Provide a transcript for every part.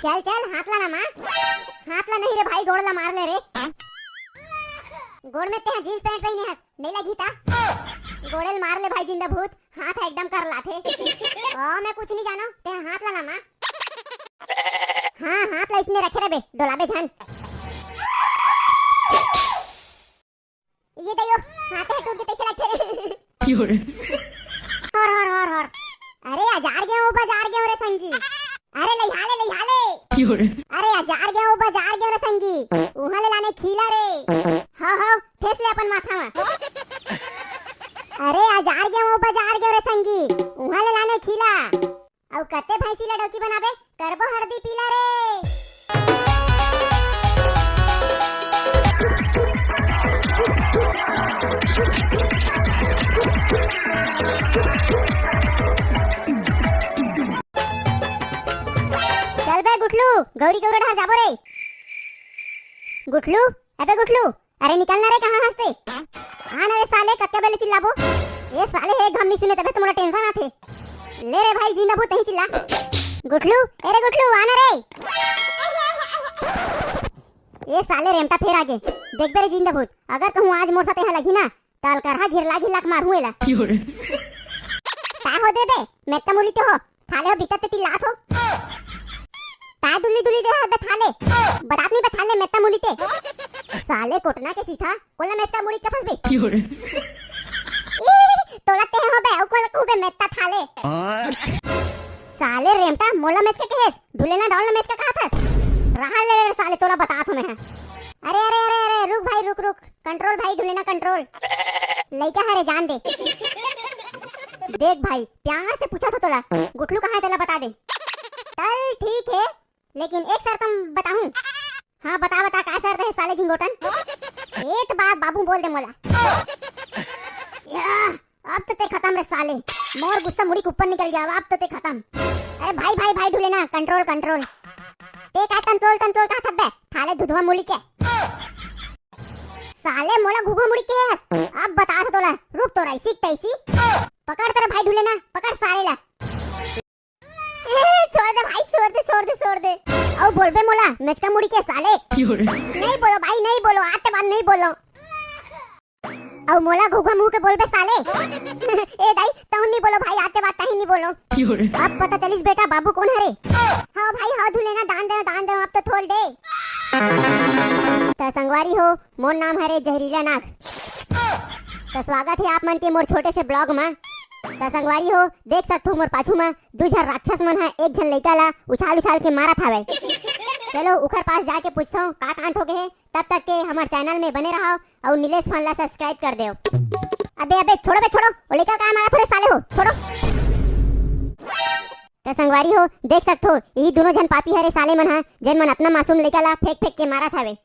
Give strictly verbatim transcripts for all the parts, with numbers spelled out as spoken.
चल चल, हाथ ला ना मार। हाथ ला नहीं रे भाई, गोड़ ला मार ले रे। गोड़ में तेहा जींस पैंट पहिने हस, नहीं लगी ता? गोड़े ल मार ले भाई जिंदा भूत, हाथ ह एकदम कर लाथे। ओ, मैं कुछ नहीं जानो, तेहा हाथ ला ना मार। हाँ, हाथ ला इसने रखे रहे बे, डोलाबे झन। ये दयो, हाथ ह टूट के तैसे लगथे रे। क्यों रे? हर, हर, हर, हर। अरे, अजार गेहूं, बजार गेहूं रे संगी। अरे, लइहा ले, लइहा ले। क्यों रे? अरे, अजार गेहूं, बजार गेहूं रे संगी। उहाँ ले लाने खीला रे। हो, हो, ठेस ले अपन माथा में। अरे, अजार गेहूं, बजार गेहूं रे संगी। उहाँ ले लाने खीला। अउ कते भैंसी ला डौकी बनाबे, करबो हरदी पीला रे। चल बे गुठलू, गौरी गौरा डहार जाबो रे। गुठलू, अबे गुठलू, अरे निकल ना रे, कहाँ हंसते? आ ना रे साले, कतका बेले चिल्लाबो? ए साले, हे घम नहीं सुने तबे तो मोला टेंशन आथे। ले रे भाई, जिंदा भूत नहीं चिल्ला। गुठलू, ए रे गुठलू, आ ना रे। ए साले, रेमटा फेर आगे। देखबे रे जिंदा भूत, अगर कहूँ आज मोर साथे यहाँ लगी ना, त अलकरहा घिरला घिरला के मारहूँ एला। का हो दे बे, मेत्ता मुली ते हो, थाले हो बिकट ते चिल्लात हो। काय दुल्ली दुल्ली दे हर बे थाले? बतात नहीं बे थाले मेत्ता मुली ते। साले कोटना के सीथा, कोला मेचका मुड़ी कथस बे। ई, तोला ते हो बे, अउ कोला कहूँ बे मेत्ता थाले। साले रेमटा, मोला मेचका कहेस, ढुलेना डौल ना मेचका कहत हस। रहा ले रे साले, तोला बतात हो मैं हा। अरे, अरे, अरे, अरे, रुक भाई, रुक, रुक। Control भाई, ढुलेना control। लइका हरे, जान दे। देख भाई, प्यार से पूछा था तोला, गुठलू कहाँ है तेला बता दे। चल ठीक है, लेकिन एक शर्त हम बताऊं। हाँ बता बता, का शर्त है साले घिंगोटन? एक बार बाबू बोल दे मोला। या, अब तो ते खत्म रे साले, मोर गुस्सा मुड़ी के ऊपर निकल गया, अब तो ते खत्म। अरे भाई भाई भाई ढुलेना, control control। ते का तंतोल तंतोल का थब्बे, थाले धुधवा मुली के। साले मोला घुघुआ मुड़ी के हस। अब बता तो तोला, रुक तोरा ऐसी तैसी। पकड़ तोरा भाई ढुलेना, पकड़ साले ला। ए, छोड़ दे भाई, छोड़ दे, छोड़ दे, छोड़ दे। अउ बोलबे मोला मेचका मुड़ी के साले। नहीं बोलो भाई, नहीं बोलो, आते बार नहीं बोलो। अउ मोला घुघुआ मुंह के बोलबे साले। ए दाई, तहूं नहीं बोलो भाई, आते बार तहीं नहीं बोलो। अब पता चलिस बेटा, बाबू कौन हरे? हाँ भाई, हाँ ढुलेना, दान दे, दान दे, अब तो थोल दे। त संगवारी हो, मोर नाम हरे जहरीला नाग। त स्वागत है आप मन के मोर छोटे से vlog मा। त संगवारी हो, देख सकत हो मोर पाछू मा दू झन राक्षस मन ह एक झन लइका ला उछाल उछाल के मारत हावय। चलो उखर पास जाके पूछथव का कांड हो गए हे। तब तक के हमर channel में बने रहव अउ नीलेश फन ला subscribe कर देव। अबे अबे छोड़ो बे छोड़ो, ओ लइका का मारत हो रे साले हो, छोड़ो। त संगवारी हो, देख सकत हो, यही दोनों झन पापी हरे साले मन ह, जेन मन अतना मासूम लइका ला फेंक फेंक के मारत हवे।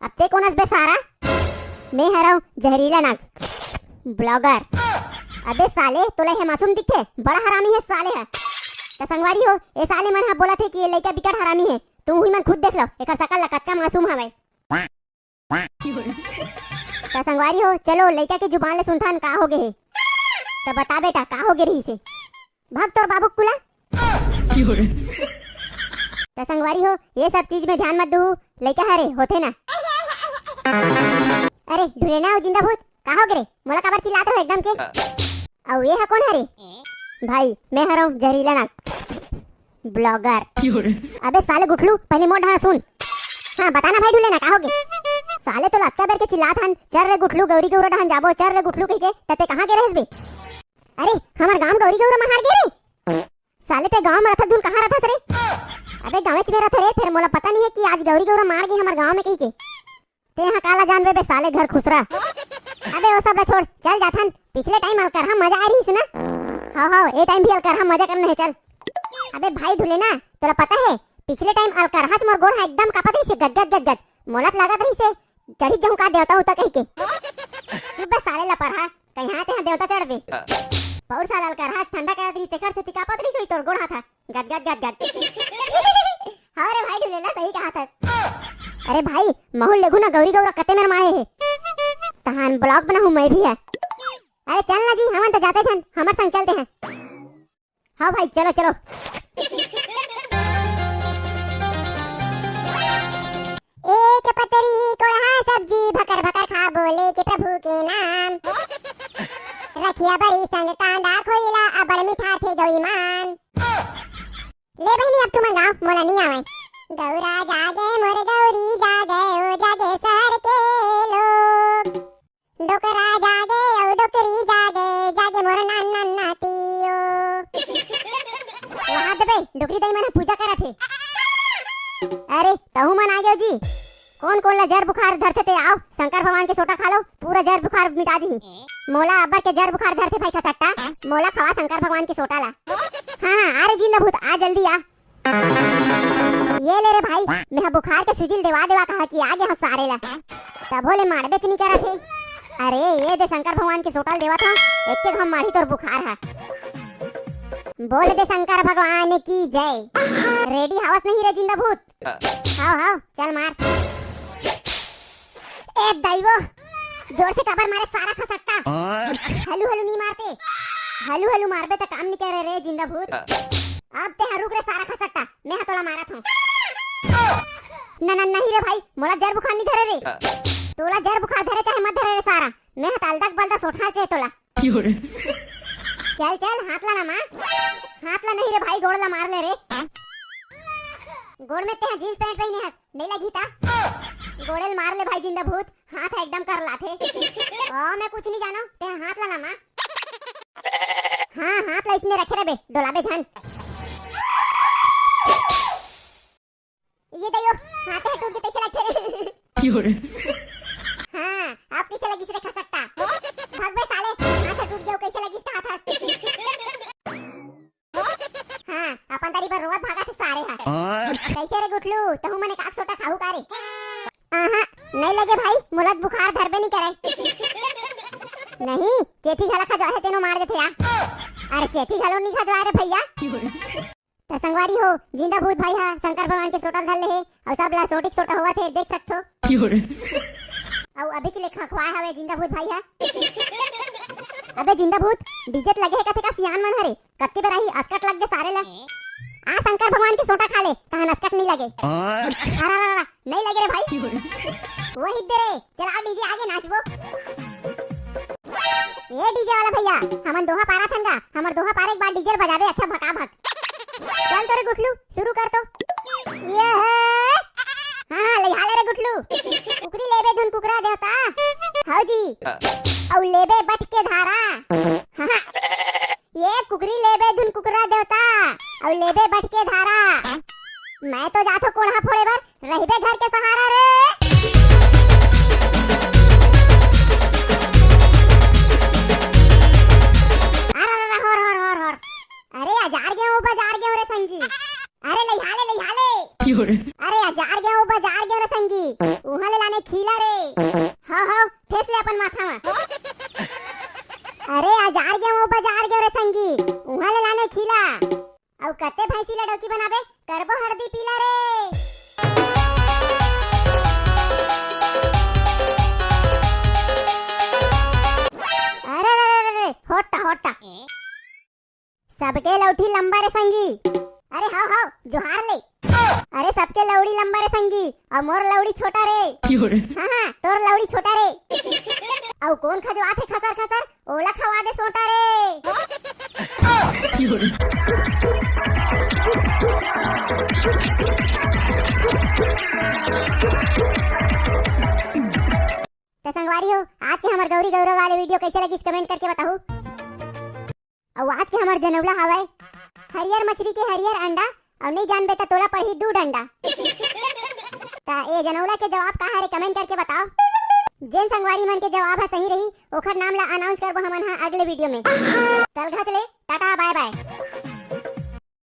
अब ते कोन अस बे सारा? मैं हरव जहरीला नाग, vlogger। अबे साले, तोला हे मासूम दिखथे, बड़ा हरामी हे साले ह। त संगवारी हो, ए साले मन ह बोलत हे कि ये लइका बिकट हरामी हे। तुम ही मन खुद देख लो, एकर शकल ला कतका मासूम हवय। त संगवारी हो, चलो लइका के जुबान ले सुनथन का हो गे हे। त बता बेटा, का हो गे रहिस हे? भाग तोर बाबू कुला। त संगवारी हो, ये सब चीज में ध्यान मत दू, लइका हरे होथे ना। अरे ढुलेना अउ जिंदा भूत, का हो गे रे? मोला काबर चिल्लात हो एकदम के? अउ ये ह कोन हरे? भाई, मैं हरव जहरीला नाग, vlogger। अबे साले गुठलू, पहले मोर डहा सुन। हाँ, बता ना भाई ढुलेना, का हो गे? साले तोला अतका बेर के चिल्लात हन, "चल रे गुठलू, गौरी गौरा डहन जाबो, चल रे गुठलू," कहिके, त ते कहाँ गे रहेस बे? अरे, हमर गांव गौरी गौरा महार गे रे? साले ते गांव में रथत धुन कहाँ रथस रे? अबे गांवेच में रथे रे, फेर मोला पता नहीं है कि आज गौरी गौरा मार गे हमर गांव में कहिके। ते यहाँ काला जानबे बे साले घर खुसरा। अबे वो सब ला छोड़, चल जाथन। पिछले time अलकरहा मजा आ रही ना? हाव हाव, ए time भी अलकरहा मजा करना है, चल। अबे भाई ढुलेना, तोला पता है पिछले time अलकरहा च मोर गोड़ हा एकदम कापत रहिसे, गद गद गद गद। मोला त लागत रहिसे चढ़ी जाऊं का देवता उता कहिके। चुप बे साले लपरहा, कहीं हाथ यहाँ देवता चढ़बे। पौर साल अलकरहा च ठंडा करत रही, तेकर से तिकापत रहिसे तोर गोड़ हाथ हा। गद गद गद गद। हाँ रे भाई, ढुलेला सही कहा था। अरे भाई, माहौल लेगू ना, गौरी गौरा कते मेर माए हे। तहान vlog बनाहूँ मैं भी है। अरे चल ना जी, हमन तो जाते छन, हमर संग चलते हैं। हाँ भाई, चलो चलो। रबड़ी संग कांदा खोइला, अबड़ मिठाथे गौरी मान। ले बहिनी, अब तुमन गाओ, मोला नइ आवय। गौरा जागे मोर गौरी जागे, ओ जागे सहर के लोग। डोकरा जागे, ओ डोकरी जागे, जागे मोर नान नान नातियो। वाह दे बे, डोकरी दाई मन ह पूजा करत हे। अरे, तहू मन आ गेव जी। कोन कोन ला जर बुखार धरथे ते आओ, शंकर भगवान के सोटा खा लो, पूरा जर बुखार मिटा जही। मोला अब्बर के जर बुखार धरथे भाई खसट्टा, मोला खवा शंकर भगवान के सोटा ला। हाँ, हाँ, आ रे जिंदा भूत, आ जल्दी आ। ये ले रे भाई, मैं ह बुखार के सिजिल देवा देवा कहा कि आ गे हंव सारे ला। तभो ले मारबेच नइ करत हे। अरे, ये दे शंकर भगवान के सोटा ल देवत हंव, एके घाम मारही तोर बुखार ह। बोल दे शंकर भगवान की जय। रेडी हावस नहीं रे जिंदा भूत? हाव, हाव, चल मार। ए दाई वो, जोर से काबर मारे सारा खसट्टा। हलू हलू नइ मारते, हलू हलू मारबे त काम नइ करे रे जिंदा भूत। अब ते ह रुक रे सारा खसट्टा, मैं ह तोला मारत हंव। ना, ना, नहीं रे भाई, मोला जर बुखार नइ धरे रे। तोला जर बुखार धरे चाहे मत धरे रे सारा, मैं ह तालदक बलदा सोठा चे तोला। चल, चल, हाथ ला ना मार। हाथ ला नहीं रे भाई, गोड़ ला मार ले रे। गोड़ में तेहा जींस पैंट पहिने हस, नहीं लगी ता? गोड़े ल मार ले भाई जिंदा भूत, हाथ ह एकदम कर लाथे। ओ, मैं कुछ नहीं जानो, तेहा हाथ ला ना मार। हाँ, हाथ ला इसने रखे रहे बे, डोलाबे झन। ये दइयो, हाथ ह टूट गे तइसे लगथे रे। हाँ, अब कइसे लगिस रे खसट्टा? भगबे साले, हाथ ह टूट गे, कइसे लगिस त हाथ ह? हाँ, अपन दारी बर रोवत भागत हे सारे ह। कइसे रे गुठलू, तहू मने काक सोटा खाहू का रे? आहा, नहीं लगे भाई, मोला त बुखार धरबे नहीं करे। नहीं, चेथी घला खजवाए हे तेनो मार देथे या। अरे चेथी घलो नहीं खजवाए रे भैया। त संगवारी हो, जिंदा भूत भाई ह शंकर भगवान के सोटा धर ले हे, अउ सब ला सोटिक सोटा होवत हे, देख सकथो। अउ अभी ले खखवाए हवे जिंदा भूत भाई ह। अबे जिंदा भूत, डीजे त लगे हे कथे का सियान मन हरे, कतके बेर आही, असकट लग गे सारे ला। आ शंकर भगवान के सोटा खा ले, तहन असकट नहीं लगे। अरा रा रा, नहीं लगे रे भाई। वही दे रे, चला डीजे आगे नाचबो। ए डीजे वाला भैया, हमन दोहा पारा थन गा, हमर दोहा पारे के बाद डीजे बजाबे अच्छा भका भक। चल तो रे गुठलू, शुरू कर तो। ये है। हाँ, हाँ, लइहा ले रे गुठलू। कुकरी लेबे धुन कुकरा देवता। हौ जी। अउ लेबे बट के धारा। हाँ, हाँ। ये कुकरी लेबे धुन कुकरा देवता। अउ लेबे बट के धारा। मैं तो जाथो कोढ़ा फोड़े बर, रहिबे घर के सहारा रे। अरे, अरे, अरे, होर, होर, होर, होर। अरे, अजार गेहूं, बजार गेहूं रे संगी। अरे, लइहा ले, लइहा ले। अरे, अजार गेहूं, बजार गेहूं रे संगी। उहाँ ले लाने खीला रे। हव, हव, ठेस ले अपन माथा म। अरे, अजार गेहूं, बजार गेहूं रे संगी। उहाँ ले लाने खीला। अउ कते भैंसी ला डौकी बनाबे, करबो हरदी पीला रे। अरे रे रे रे रे, होट्टा होट्टा। सबके लौठी लंबा रे संगी। अरे हाव हाव, जोहार ले। अरे सबके लौड़ी लंबा रे संगी, अउ मोर लौड़ी छोटा रे। हाँ हाँ, तोर लौड़ी छोटा रे। अउ कोन खजवाथे खसर खसर, ओला खवा दे सोटा रे। त संगवारी हो, आज के हमर गौरी गौरव वाले video कइसे लगिस, comment करके बताहू। अउ आज के हमर जनौला हवय, हरियर मछरी के हरियर अंडा, अउ नइ जानबे त तोला पड़ही दू डंडा। त ए जनौला के जवाब का हरे, comment करके बताओ। जेन संगवारी मन के जवाब ह सही रही, ओखर नाम ला announce करबो हमन ह अगले video में। तलघच ले, टाटा, bye bye।